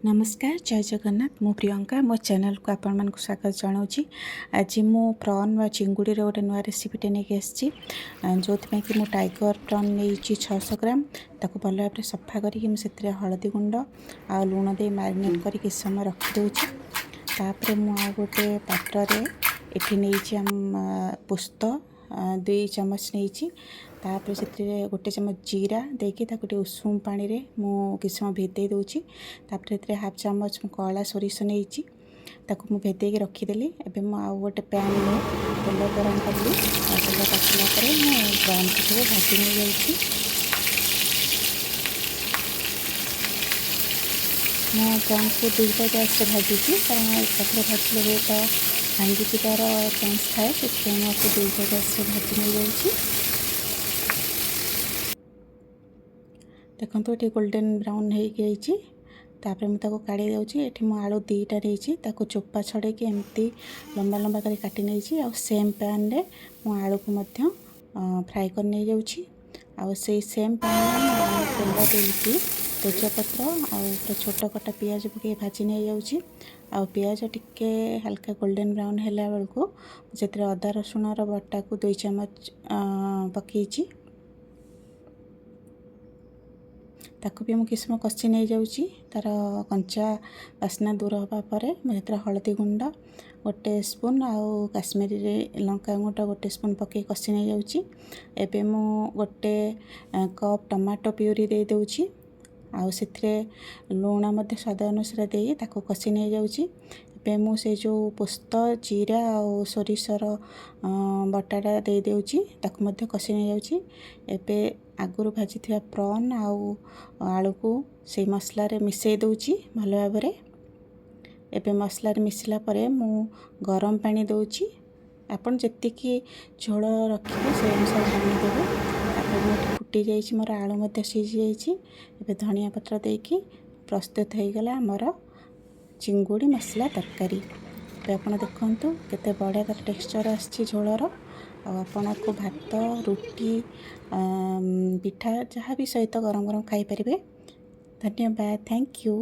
ନମସ୍କାର, ଜୟ ଜଗନ୍ନାଥ। ମୁଁ ପ୍ରିୟଙ୍କା, ମୋ ଚ୍ୟାନେଲକୁ ଆପଣମାନଙ୍କୁ ସ୍ୱାଗତ ଜଣାଉଛି। ଆଜି ମୁଁ ପ୍ରନ୍ ବା ଚିଙ୍ଗୁଡ଼ିର ଗୋଟେ ନୂଆ ରେସିପିଟେ ନେଇକି ଆସିଛି, ଯେଉଁଥିପାଇଁ କି ମୁଁ ଟାଇଗର ପ୍ରନ୍ ନେଇଛି 600 ଗ୍ରାମ। ତାକୁ ଭଲ ଭାବରେ ସଫା କରିକି ମୁଁ ସେଥିରେ ହଳଦୀ ଗୁଣ୍ଡ ଆଉ ଲୁଣ ଦେଇ ମ୍ୟାରିନେଟ୍ କରି କିଛି ସମୟ ରଖିଦେଉଛି। ତାପରେ ମୁଁ ଆଉ ଗୋଟେ ପାତ୍ରରେ ଏଠି ନେଇଛି ଆମ ପୋସ୍ତ 2 ଚାମଚ ନେଇଛି। ତାପରେ ସେଥିରେ 1 ଚାମଚ ଜିରା ଦେଇକି ତାକୁ ଟିକେ ଉଷୁମ ପାଣିରେ ମୁଁ କିଛି ସମୟ ଭେଦେଇ ଦେଉଛି। ତାପରେ ସେଥିରେ ହାଫ୍ ଚାମଚ ମୁଁ କଳା ସୋରିଷ ନେଇଛି, ତାକୁ ମୁଁ ଭେଦେଇକି ରଖିଦେଲି। ଏବେ ମୁଁ ଆଉ ଗୋଟେ ପ୍ୟାନ୍ରେ ତେଲ ଗରମ କଲି ଆଉ ତେଲ ତାତିଲା ପରେ ମୁଁ ପ୍ରନ୍କୁ ସବୁ ଭାଜି ନେଇଯାଉଛି। ମୁଁ ପ୍ରନ୍କୁ ଦୁଇଟା ଗ୍ୟାସ୍ରେ ଭାଜିଛି, କାରଣ ଏକାଥରେ ଭାଜିଲେ ହୁଏତ ଭାଙ୍ଗି ଯିବାର ଚାନ୍ସ ଥାଏ। ସେଥିପାଇଁ ମୁଁ ଆକୁ ଦୁଇଟା ଗ୍ୟାସ୍ରେ ଭାଜି ନେଇଯାଉଛି। ଦେଖନ୍ତୁ, ଏଠି ଗୋଲ୍ଡେନ୍ ବ୍ରାଉନ୍ ହେଇଯାଇଛି। ତାପରେ ମୁଁ ତାକୁ କାଢ଼ି ଦେଉଛି। ଏଠି ମୁଁ ଆଳୁ ଦୁଇଟା ନେଇଛି, ତାକୁ ଚୋପା ଛଡ଼େଇକି ଏମିତି ଲମ୍ବା ଲମ୍ବା କରି କାଟି ନେଇଛି। ଆଉ ସେମ୍ ପ୍ୟାନ୍ରେ ମୁଁ ଆଳୁକୁ ମଧ୍ୟ ଫ୍ରାଏ କରି ନେଇଯାଉଛି। ଆଉ ସେଇ ସେମ୍ ପ୍ୟାନ୍ରେ ମୁଁ ଆଳୁ ତେଲ ଦେଇକି ତେଜପତ୍ର ଆଉ ପୁରା ଛୋଟ କଟା ପିଆଜ ପକାଇ ଭାଜି ନେଇଯାଉଛି। ଆଉ ପିଆଜ ଟିକେ ହାଲକା ଗୋଲ୍ଡେନ୍ ବ୍ରାଉନ୍ ହେଲା ବେଳକୁ ସେଥିରେ ଅଦା ରସୁଣର ବଟାକୁ 2 ଚାମଚ ପକାଇଛି। ତାକୁ ବି ମୁଁ କିଛି ସମୟ କଷି ନେଇଯାଉଛି। ତା'ର କଞ୍ଚା ବାସ୍ନା ଦୂର ହେବା ପରେ ମୁଁ ସେଥିରେ ହଳଦୀ ଗୁଣ୍ଡ 1 ସ୍ପୁନ୍ ଆଉ କାଶ୍ମୀରୀ ଲଙ୍କା ଗୁଣ୍ଡ 1 ସ୍ପୁନ୍ ପକାଇ କଷି ନେଇଯାଉଛି। ଏବେ ମୁଁ 1 କପ୍ ଟମାଟୋ ପ୍ୟୁରି ଦେଇଦେଉଛି ଆଉ ସେଥିରେ ଲୁଣ ମଧ୍ୟ ସ୍ୱାଦ ଅନୁସାରେ ଦେଇ ତାକୁ କଷି ନେଇଯାଉଛି। ଏବେ ମୁଁ ସେ ଯେଉଁ ପୋସ୍ତ, ଜିରା ଆଉ ସୋରିଷର ବଟାଟା ଦେଇଦେଉଛି, ତାକୁ ମଧ୍ୟ କଷି ନେଇଯାଉଛି। ଏବେ ଆଗରୁ ଭାଜିଥିବା ପ୍ରନ୍ ଆଉ ଆଳୁକୁ ସେଇ ମସଲାରେ ମିଶାଇ ଦେଉଛି ଭଲ ଭାବରେ। ଏବେ ମସଲାରେ ମିଶିଲା ପରେ ମୁଁ ଗରମ ପାଣି ଦେଉଛି। ଆପଣ ଯେତିକି ଝୋଳ ରଖିବେ, ସେଇ ଅନୁସାରେ ପାଣି ଦେବେ। ତାପରେ ମୁଁ ଏଠି ଫୁଟି ଯାଇଛି, ମୋର ଆଳୁ ମଧ୍ୟ ସିଝି ଯାଇଛି। ଏବେ ଧନିଆ ପତ୍ର ଦେଇକି ପ୍ରସ୍ତୁତ ହେଇଗଲା ଆମର ଚିଙ୍ଗୁଡ଼ି ମସଲା ତରକାରୀ। ଏବେ ଆପଣ ଦେଖନ୍ତୁ, କେତେ ବଢ଼ିଆ ତା'ର ଟେକ୍ସଚର୍ ଆସିଛି ଝୋଳର। ଆଉ ଆପଣଙ୍କୁ ଭାତ, ରୁଟି, ପିଠା, ଯାହା ବି ସହିତ ଗରମ ଗରମ ଖାଇପାରିବେ। ଧନ୍ୟବାଦ, thank you.